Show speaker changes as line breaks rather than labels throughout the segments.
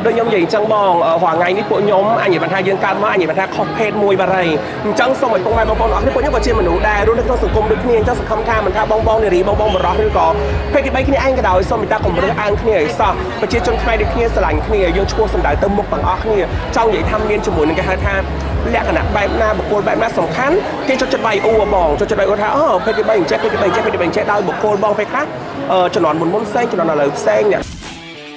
ដូចខ្ញុំនិយាយអញ្ចឹងបងរាល់ថ្ងៃនេះពួកខ្ញុំអញនិយាយបានថាយើងកើតមកអញនិយាយបានថាខុសភេទមួយបារីអញ្ចឹងសូមឲ្យពុកម៉ែបងប្អូនអរគ្នាពួកខ្ញុំក៏ជាមនុស្សដែររស់នៅក្នុងសង្គមដូចគ្នាអញ្ចឹងសង្ឃឹមថាមិនថាបងបងនារីបងបងបរោះឬក៏ភេទទី3គ្នាឯងក៏ដោយសូមមេត្តាកុំរើសអើងគ្នាឲ្យសោះប្រជាជនខ្មែរដូចគ្នាស្រឡាញ់គ្នាយើងឈ្មោះសំដៅទៅមុខទាំងអស់គ្នាចង់និយាយថាមានជាមួយនឹងគេហៅថាលក្ខណៈបែបណាបុគ្គលបែបណាសំខាន់គេចុចចិត្តបាយអ៊ូបងចុចចិត្តបាយអ៊ូថាអូភេទទី3អញ្ចេះភេទទី3អញ្ចេះភេទទី3អញ្ចេះដោយបុគ្គលបងពេលខ្លះជំនាន់មុនមុនផ្សេងជំនាន់ឥឡូវផ្សេងអ្នក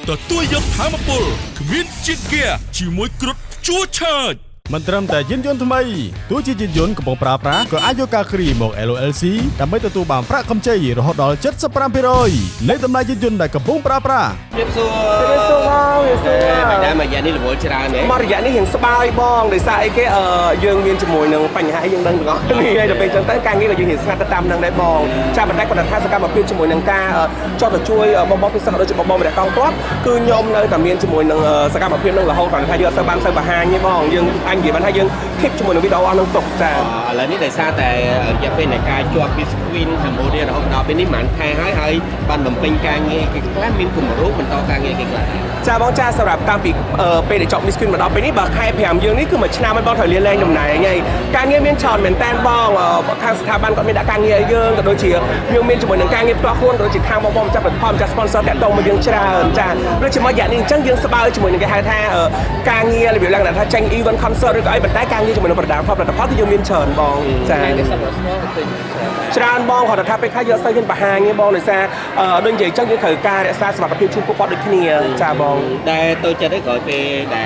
ទទួលយកធម៌ពលគ្មានជាតិហ្គាជាមួយគ្រុឌជួឆើច
មិនត្រឹមតែយានយន្តថ្មីទោះជាយានយន្តកំពុងប្រើប្រាស់ក៏អាចយកការគ្រីមក LLC ដើម្បីទទួលបានប្រាក់កម្ចីរហូតដល់75%នៃតម្លៃយានយន្តដែលកំពុងប្រើប្រាស់
ជម្រាបសួរ
ជម្រាបសួរបងជម្រាបសួរ
មិនដែរមួយរយៈនេះរវល់ច្រើនទេ
មករយៈនេះរៀងស្បើយបងដោយសារអីគេអឺយើងមានជាមួយនឹងបញ្ហាអីយើងដឹងទាំងអស់គ្នាហើយដល់ពេលអញ្ចឹងទៅការងារក៏យើងរៀងស្ងាត់ទៅតាមនឹងដែរបងចាប៉ុន្តែគាត់ថាសកម្មភាពជាមួយនឹងការចោះទៅជួយបងបងពិសេសក៏ដូចជាបងបងម្នាក់កងទ័ពគឺខ្ញុំនៅតែមានជាមួយនឹងសកម្មភាពនឹងរហូតគាត់ថាយើងអត់សូវបានសូវបង្ហាញទេបងយើងអញនិយាយបានថាយើង keep ជាមួយនឹងវីដេអូអស់នឹងទុកចា
ឥឡូវនេះដោយសារតែរយៈពេលនៃការជាប់ពី screen កម្ពុជារហូតដល់ពេលនេះប្រហែលខែហើយហើយបានបំពេញការងារគេខ្លះមានគម្រោងបន្តការងារគេខ្លះដែរ
ចាបងចាសម្រាប់តាំងពីពេលដែលចប់ Miss Queen មកដល់ពេលនេះបើខែ5យើងនេះគឺមួយឆ្នាំហើយបងត្រូវលាលែងតំណែងហើយការងារមានច្រើនមែនតើបងខាងស្ថាប័នគាត់មានដាក់ការងារឲ្យយើងក៏ដូចជាយើងមានជាមួយនឹងការងារផ្ទាល់ខ្លួនក៏ដូចជាខាងបងបងម្ចាស់ផលិតផលម្ចាស់ sponsor តាក់ទងមកយើងច្រើនចាដូចជាមួយយ៉ាងនេះអញ្ចឹងយើងស្បើយជាមួយនឹងគេហៅថាការងាររបៀបលក្ខណៈថាចេញ event concert ឬក៏អីប៉ុន្តែការងារជាមួយនឹងប្រដាផលផលិតផលគឺយើងមានច្រើនបងចា
តែគេសម្រាប់ស្មោះក៏ឃើញច្រើនដែរ
ច្រើនបងគាត់ថាពេលខ្លះយើងអត់សូវហ៊ានបង្ហាញទេបងដោយសារដូចនិយាយអញ្ចឹងយើងត្រូវការរក្សាសុវត្ថិភាពជូនពួកគាត់ដូចគ្នាចាបង
ដែលទៅចិត្តឯងក្រោយពេលដែ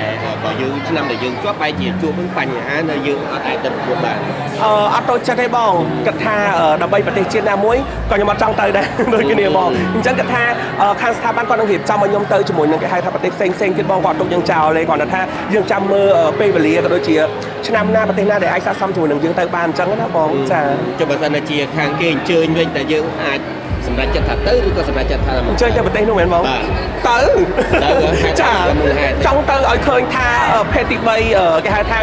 លបើយើងឆ្នាំដែលយើងជាប់បែរជាជួបនឹងបញ្ហានៅយើងអត់អាចទៅប្រកួតបាន
អត់ទៅចិត្តទេបងគិតថាដើម្បីប្រទេសជាតិណាមួយក៏ខ្ញុំអត់ចង់ទៅដែរ ដូចគ្នាបងអញ្ចឹងគិតថាខាងស្ថាប័នគាត់នឹងរៀបចំឲ្យខ្ញុំទៅជាមួយនឹងគេហៅថាប្រទេសផ្សេងផ្សេងទៀតបងគាត់ទុកយើងចោលទេគាត់ថាយើងចាំមើលពេលវេលាក៏ដូចជាឆ្នាំណាប្រទេសណាដែលអាចស័ក្តិសមជាមួយនឹងយើងទៅបានអញ្ចឹងណាបងចា
ចុះបើសិនជាខាងគេអញ្ជើញវិញតែយើងអាចសម្រេចចិត្តថាទៅឬក៏សម្រេចចិត្តថាមិន
អញ្ជើញទៅប្រទេសនោះមែនបង
បាទ
ទៅ
ទៅហេតុ
ចា
មូលហេតុ
ចង់ទៅឲ្យឃើញថាភេទទី3គេហៅថា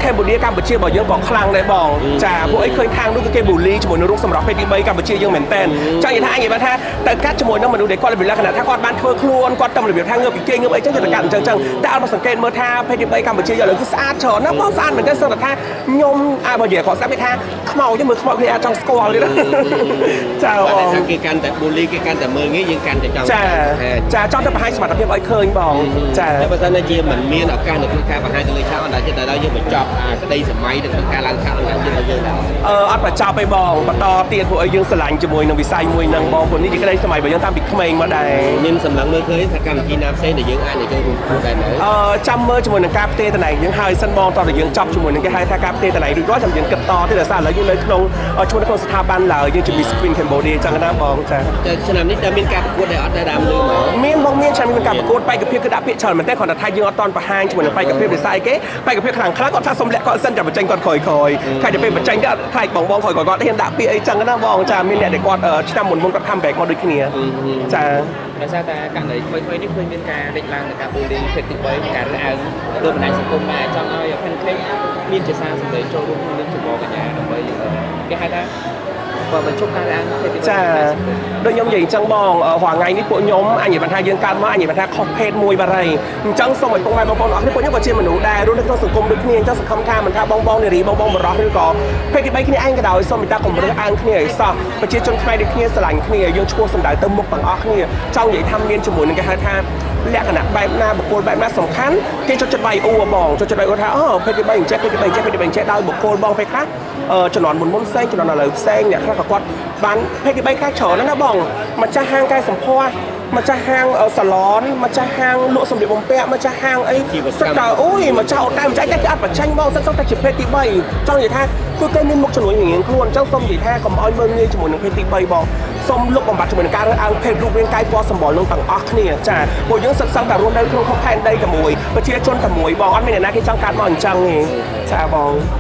កម្ពុជាកម្ពុជារបស់យើងក៏ខ្លាំងដែរបងចាពួកអីឃើញខាងនោះគឺគេបូលីជាមួយនឹងរូបសម្រស់ភេទទី3កម្ពុជាយើងមែនតើចង់និយាយថាអញនិយាយបានថាទៅកាត់ជាមួយនឹងមនុស្សដែលគាត់របៀបលក្ខណៈថាគាត់បានធ្វើខ្លួនគាត់ទៅរបៀបថាងើបពីគេងើបអីចឹងទៅកាត់អញ្ចឹងចឹងតែអត់មកសង្កេតមើលថាភេទទី3កម្ពុជាយើងឥឡូវគឺស្អាតច្រើនណាស់បងស្អាតមែនតើសឹងតែថាខ្ញុំអាចបើនិយាយគាត់ស្អាតគេថាខ្មោចទេមើលខ្មោចគ្នាអាចចង់ស្គាល់ទៀតចា
បាទ
បង
ថាគេកាន់តែបូលីគេកាន់តែមើលងាយយើងកាន់តែចង់
ចាចាចង់ទៅបង្ហាញសមត្ថភាពឲ្យឃើញបងចា
តែបើសិនជាមិនមានឱកាសនៅក្នុងការបង្ហាញទៅលើឆាកអន្តរជាតិតែដល់យើងបញ្ចប់អាក្តីសម័យនៅក្នុងការឡើងឆាកអន្តរជាតិរបស់យើងដែរ
អត់បញ្ចប់ទេបងបន្តទៀតពួកឲ្យយើងស្រឡាញ់ជាមួយនឹងវិស័យមួយនឹងបងព្រោះនេះជាក្តីសម័យរបស់យើងតាំងពីក្មេងមកដែរ
មានសម្លឹងមើលឃើញថាកម្មវិធីណាផ្សេងដែលយើងអាចនឹងចូលរួមប្រកួតដែរនៅ
ចាំមើលជាមួយនឹងការផ្ទេរតំណែងយើងហើយសិនបងតោះតែយើងចប់ជាមួយនឹងគេហៅថាការផ្ទេរតំណែងរួចរាល់ចាំយើងគិតតទៀតដោយសារឥឡូវយើងនៅក្នុងជួននៅក្នុងស្ថាប័នឡើយយើងជា Miss Queen Cambodia អញ្ចឹងណាបងចា
តែឆ្នាំនេះតើមានការប្រកួតដែរអត់ដែរដើមលឺមក
មានបងមានឆ្នាំមានការប្រកួតបេក្ខភាពគឺដាក់ពាក្យច្រើនមែនទេគ្រាន់តែថាយើងអត់តន់បង្ហាញជាមួយនឹងបេក្ខភាពដោយសារអីគេបេក្ខភាពខ្លាំងខ្លាំងគាត់ថាសុំលាក់គាត់សិនចាំបញ្ចេញគាត់ក្រោយក្រោយខ្លាចតែពេលបញ្ចេញទៅខ្លាចបងបងក្រោយក្រោយគាត់ហ៊ានដាក់ពាក្យអីចឹងណាបងចាមានអ្នកដែលគាត់ឆ្នាំមុនមុនគាត់ come back មកដូចគ្នាចា
ដោយសារតែករណីថ្មីៗនេះឃើញមានការលេចឡើងនៃការបូលីភេទទី3ការរើសអើងលើបណ្ដាញសង្គមដែរចង់ឲ្យ Pancake មានជាសារសម្លេងចូលរួមក្នុងនាមជាបកញ្ញាដើម្បីគេហៅថាបើបញ្ឈប់ការរើសអើងភេទទី3
ចាដូចខ្ញុំនិយាយអញ្ចឹងបងរាល់ថ្ងៃនេះពួកខ្ញុំអញនិយាយបានថាយើងកើតមកអញនិយាយបានថាខុសភេទមួយបារីអញ្ចឹងសូមឲ្យពុកម៉ែបងប្អូនអរគ្នាពួកខ្ញុំក៏ជាមនុស្សដែររស់នៅក្នុងសង្គមដូចគ្នាអញ្ចឹងសង្ឃឹមថាមិនថាបងបងនារីបងបងបរោះឬក៏ភេទទី3គ្នាឯងក៏ដោយសូមមេត្តាកុំរើសអើងគ្នាឲ្យសោះប្រជាជនខ្មែរដូចគ្នាស្រឡាញ់គ្នាយើងឈ្មោះសំដៅទៅមុខទាំងអស់គ្នាចង់និយាយថាមានជាមួយនឹងគេហៅថាលក្ខណៈបែបណាបុគ្គលបែបណាសំខាន់គេចុចចិត្តបាយអ៊ូបងចុចចិត្តបាយអ៊ូថាអូភេទទី3អញ្ចេះភេទទី3អញ្ចេះភេទទី3អញ្ចេះដោយបុគ្គលបងពេលខ្លះជំនាន់មុនមុនផ្សេងជំនាន់ឥឡូវផ្សេងអ្នកខ្លះក៏គាត់បានភេទទី3ខ្លះច្រើនណាស់ណាបងម្ចាស់ហាងកែសម្ផស្សម្ចាស់ហាងសាឡនម្ចាស់ហាងលក់សម្លៀកបំពាក់ម្ចាស់ហាងអីសិតតែអូយម្ចាស់អូតែម្ចាស់តែគេអត់បញ្ចេញបងសិតតែជាភេទទី3ចង់និយាយថាគឺគេមានមុខជំនួយរៀងខ្លួនអញ្ចឹងសូមនិយាយថាកុំឲ្យមើលងាយជាមួយនឹងភេទទី3បងសូមលុបបំបាត់ជាមួយនឹងការរើសអើងភេទរូបរាងកាយពណ៌សម្បុរនឹងទាំងអស់គ្នាចាពួកយើងសិតសឹងតែរស់នៅក្នុងខុសផែនដីតែមួយប្រជាជនតែមួយបងអត់មានអ្នកណាគេចង់កើតមកអញ្ចឹងទេចាបង